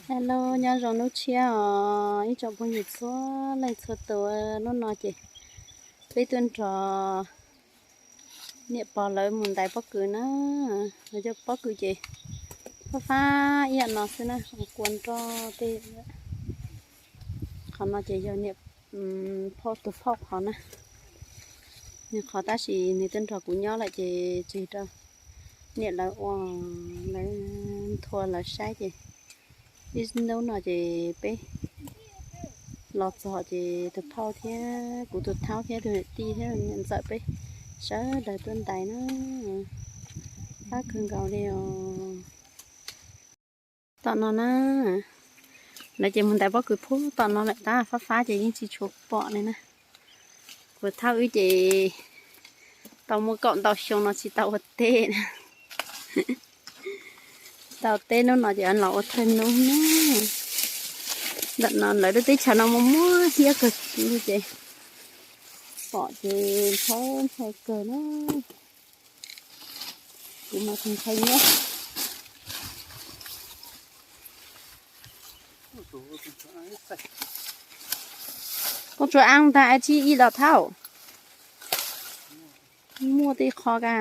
Hello, nyob zoo hnub tshiab os ib tsoom phooj ywg txhua leej txhua tus. Hnub no ces peb tuaj nrog niam pog lawv mus ntais pob kws na. Lawv cov pob kws ces fab fab ib yam no xwb na, ua kua nroj tej. Qhov no ces yog niam phauj tus phauj qhov na. Nws qhov tab sis nws tuaj nrog kuv nyob lawm ces tseg rau niam lawv ua, lawv nthua lawv saib ces ib hnub no ces peb los txog ces tus phauj thiab kuv tus thaub thiab tus niam tij thiab niam ntxawm peb sawv daws tuaj ntais na. Fab kawg nkaus li os. Tom no na, lawv ces mus ntais pob kws puag tom no lawm tab fab fab ces yeej tsis tshua pom li na. Kuv thaub wb ces tau muaj kaum ntau xyoo no tsis tau ua teb na. Tau teb hnub no ces los ua thawj hnub na. Ntawm no lawv lub teb chaws no muaj muaj hiab kawg li ces pom ces ntshai ntshai kawg na. Kuv mas ntshai nyob. Koj tsuas an ntag, tsis ib los thaub. Muaj tej qho ka.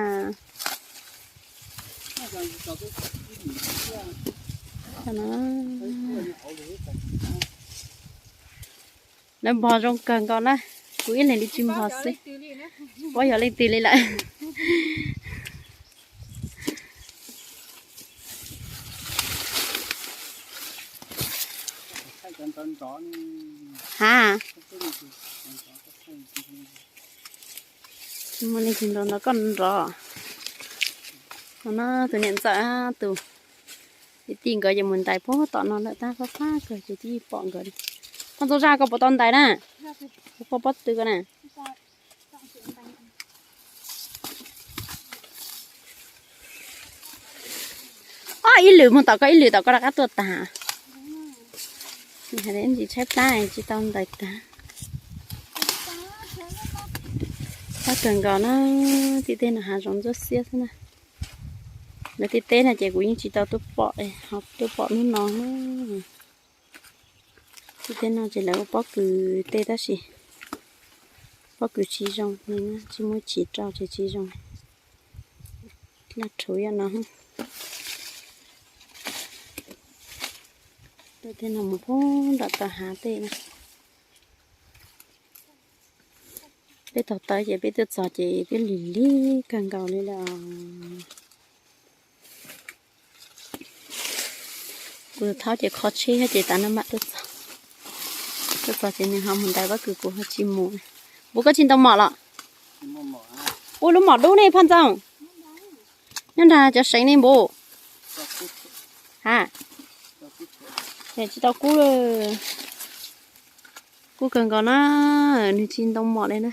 Lawv npog zoo kawg nkaus na, kuv ib leeg li tsis npog xwb. Puas yog leej twg li lawm? Ha, muaj leej twg nrov nrov koj nrov. No tus niam ntxawm tus tij nkawd ces mus ntais puag tom no lawm tab fab fab kawg ces twb pom nkawd li. Poj Ntxoov Zaj, koj puas tau ntais na? Koj pob tw ko na. Ob ib lwm mus tom koj ib lwm tom koj rov qab tuaj tag. Hais tias ntsis tshaib plab tsis tau ntais tag. Fab kawg nkaus na, tim teb no hav zoov ntsuab xiab xwb na. Lawv tim teb no ces kuv yeej tsis tau tuaj pom, ho tuaj pom hnub no na. Tim teb no ces lawv ua pob kws tej tab sis pob kws tsis zoo li na, tsis muaj chiv rau ces tsis zoo. Laj rhuv yam no. Tim teb no mus puag nram tav hav tej na. Peb taug taw ces peb tuaj txog ces twb lig lig kawg nkaus li lawm. Kuv thaub ces kho tsheb thiab ces tav no mam tuaj txog. Tuaj txog ces nws ho mus ntais pob kws kuv ho tsis mus. Npus, koj tsis ntau mom los? Ua lub mom dub ne Phaj Ntxoov. Nyob nrag cov seev ne Npus. Ha, tsis tau kub, kub kawg nkaus na, nws tsis ntau mom li na.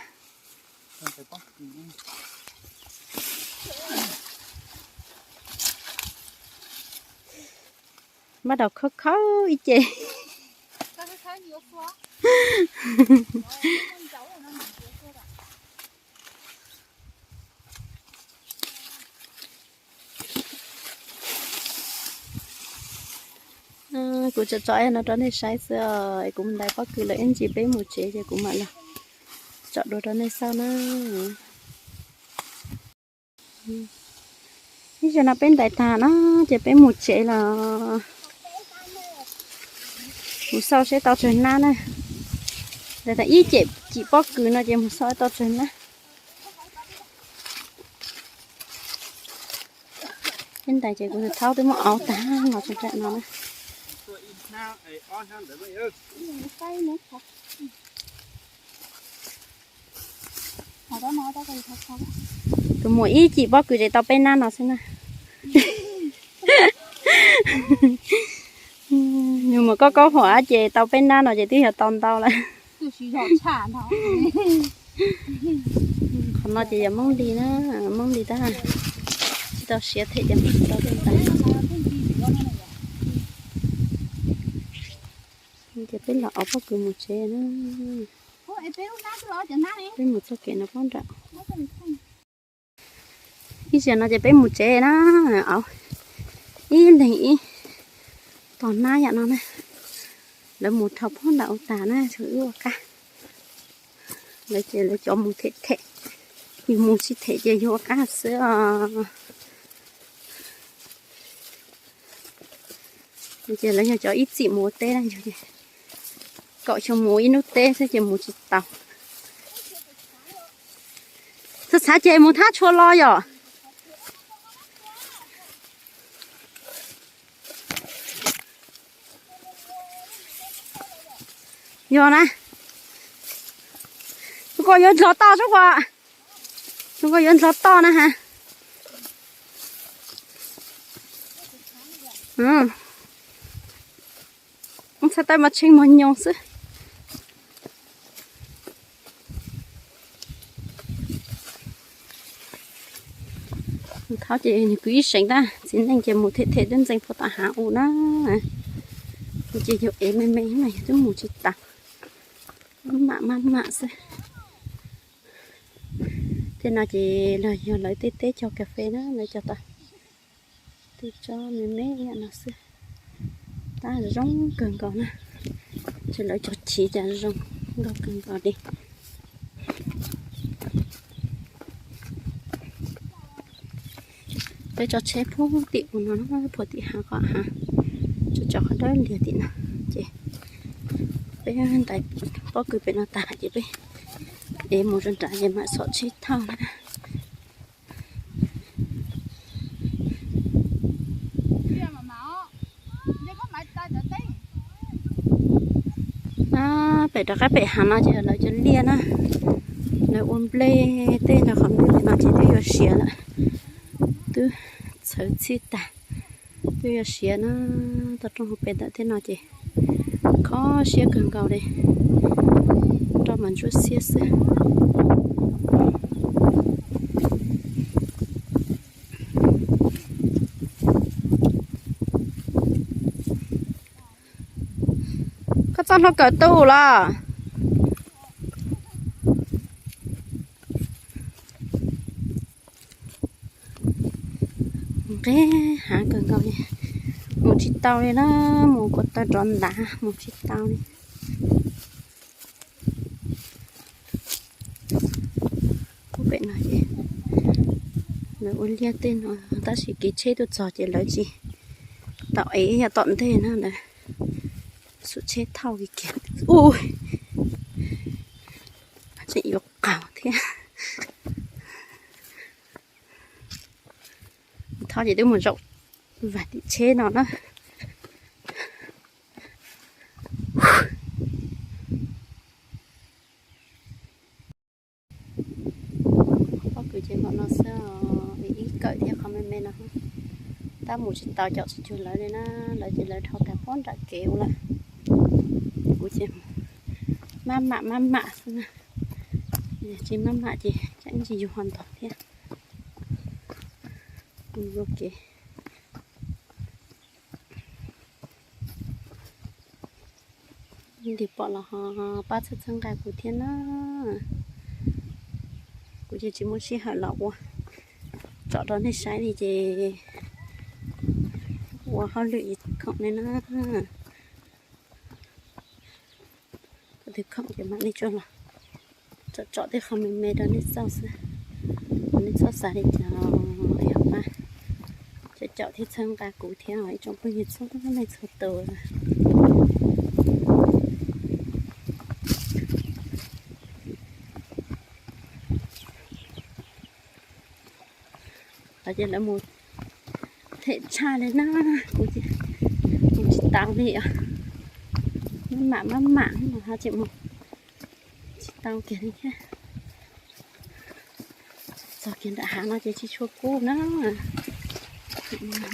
Npaj daus khawb khawb ib ce. Kuv tso tso no rau nej saib xwb os, kuv mus ntais pob kws lawm ib ntsis peb mus tsev ces kuv mam los tso dua rau nej saib na. Ib zaug no peb ntais tag na, ces peb mus tsev los. Mus xauj seb tau tsawg nab na. Ntais tag ib cem cim pob kws no ces mus xauj tau tsawg nab. Peb ntais ces kuv tus thaub twb muab auv tag los tso nram no na. Tus muam ib cim pob kws ces tau peb nab no xwb na. Nws mus kaub kaub huam ces tau peb nab no ces twb yog tau ntau lawm. Qhov no ces yog Moob Lis na, Moob Lis tab, tsis tau siav them ces rau tej ntawd. Ces peb los auv pob kws mus tsev na. Peb mus txoj kev no pob nram. Ib zaug no ces peb mus tsev na, auv ib leeg ib Tos nab yam no na, lawv mus rau puag nram ub tas na, tshuav wb ua qab. Lawv ces lawv cov mus them them, yus mus tsis them ces yus ua qab xwb os. Ces lawv yog cov ib txwm mus ua teb na, yus ces kaum xyoo mus ib hnub teb xwb ces mus tsis tau. Txhav txhav ces mus thab tshua los yom. Yog na, tus ko yuav ndlov toj sub as, tus ko yuav ndlov toj na ha. Ub, txhais tes mas tshee mos nyoos xwb. Thov ces nws kwv ib seem tab txiv neej ces mus them them twb ntxeev puag tom hav ub na. Ces yus ev me me mas yus twb mus tsis tau, maj mam maj mam xwb. Tej no ces los yog lawv tej teb cog kas fes na, lawv cog tau tej tsob me me no xwb. Tab zoo kawg nkaus na, ces lawv cog chiv cas zoo nkauj kawg nkaus li. Peb tso tsheb puag tim ub no, puag tim hav qhov hav, tso tso qhov dawb liag tim no. Ces peb ntais pob kws pem no tas ces peb ev mus rau nrad ces mam xom tsheb thauj na. Pem rov qab pem hav no ces lawv cov liaj na, lawv ua nplej tej no, qhov nplej no ces twb yuav siav lawm, twb txhawv txhij tag, twb yuav siav na. Toj roob hauv pes ntawm tej no ces kho siab kawg nkaus li, roj mas ntsuab xiab xwb. Koj txoj hlua kawm tus los? Nqeg hav kawg nkaus li, mus tsis tau li na, mus ko taw rov ntav mus tsis tau li. Pem no ces lawv ua liaj tej no tab sis kev tsheb tuaj txog ces lawv tsis tau ev, yog tom ntej na lawv xom tsheb thauj kiag. Ui, tseem yuav qaug thiab. Thov ces twb mus zaum vam tim tsheb no na. Pob kws ces npaum no xwb, ib kawm thiab qhov me me no. Tab mus tsis tau, caum tsis cuag lawv li na, lawv ces lawv dhau tag pob nram kev ua lawm. Kuv ces maj mam maj mam xwb na, tsis maj mam ces tsam ib ntsis yus ho ntog thiab. Ua kev ntim pom los ho pab txhawb txhawb nqa kuv thiab na. Kuv ces tsis muaj sij hawm los ua tsom rau nej saib li ces ua hauj lwm khoom li na. Tus khoom ces mam li tso los tsom tsom tej qho me me rau nej xauj xwb. Nej txhob xav li cas, yog pab caum caum thiab txhawb nqa kuv thiab ib tsoom phooj ywg txhua leej txhua tus. Lawv ces lawv mus them tshaj li na, kuv ces mus tsis tau li os. Maj mam maj mam no ho tseem mus tsis tau kiag li thiab. Txog kiag nram hav no ces tsis tshua kub na,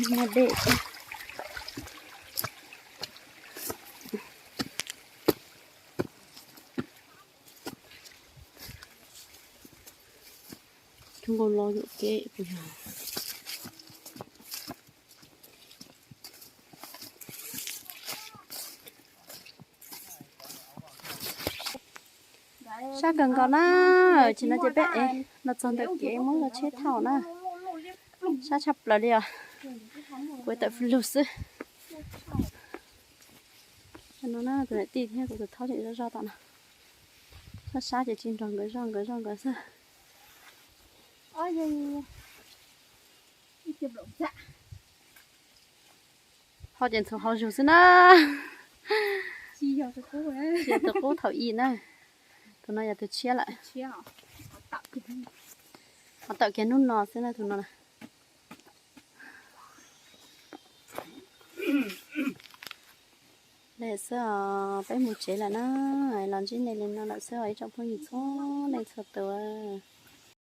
muaj dej thiab. Cov nkaus los yuam kev puas yog? Sab kawg nkaus na, tsis no ces peb ev los txog ntawm kev muab lub tsheb thauj na. Sab tshaj plaws li os, kuv tawm fwj lug xwb. No na, tus niam tij thiab kuv tus thaub tseem zov zog tom no. Sab sab ces tsis nrog nkawd zov, nkawd zov nkawd xwb. Ho ces ntxhuav hauv zug xwb na. Tsis yog tus qub thaum ub na. Tus no yog tus tshiab lawm. Ho tawm kiag hnub no xwb na tus no. Li xwb os, peb mus tsev lawm na. Los ntsib nej li no lawm xwb os ib tsoom phooj ywg txhua leej txhua tus.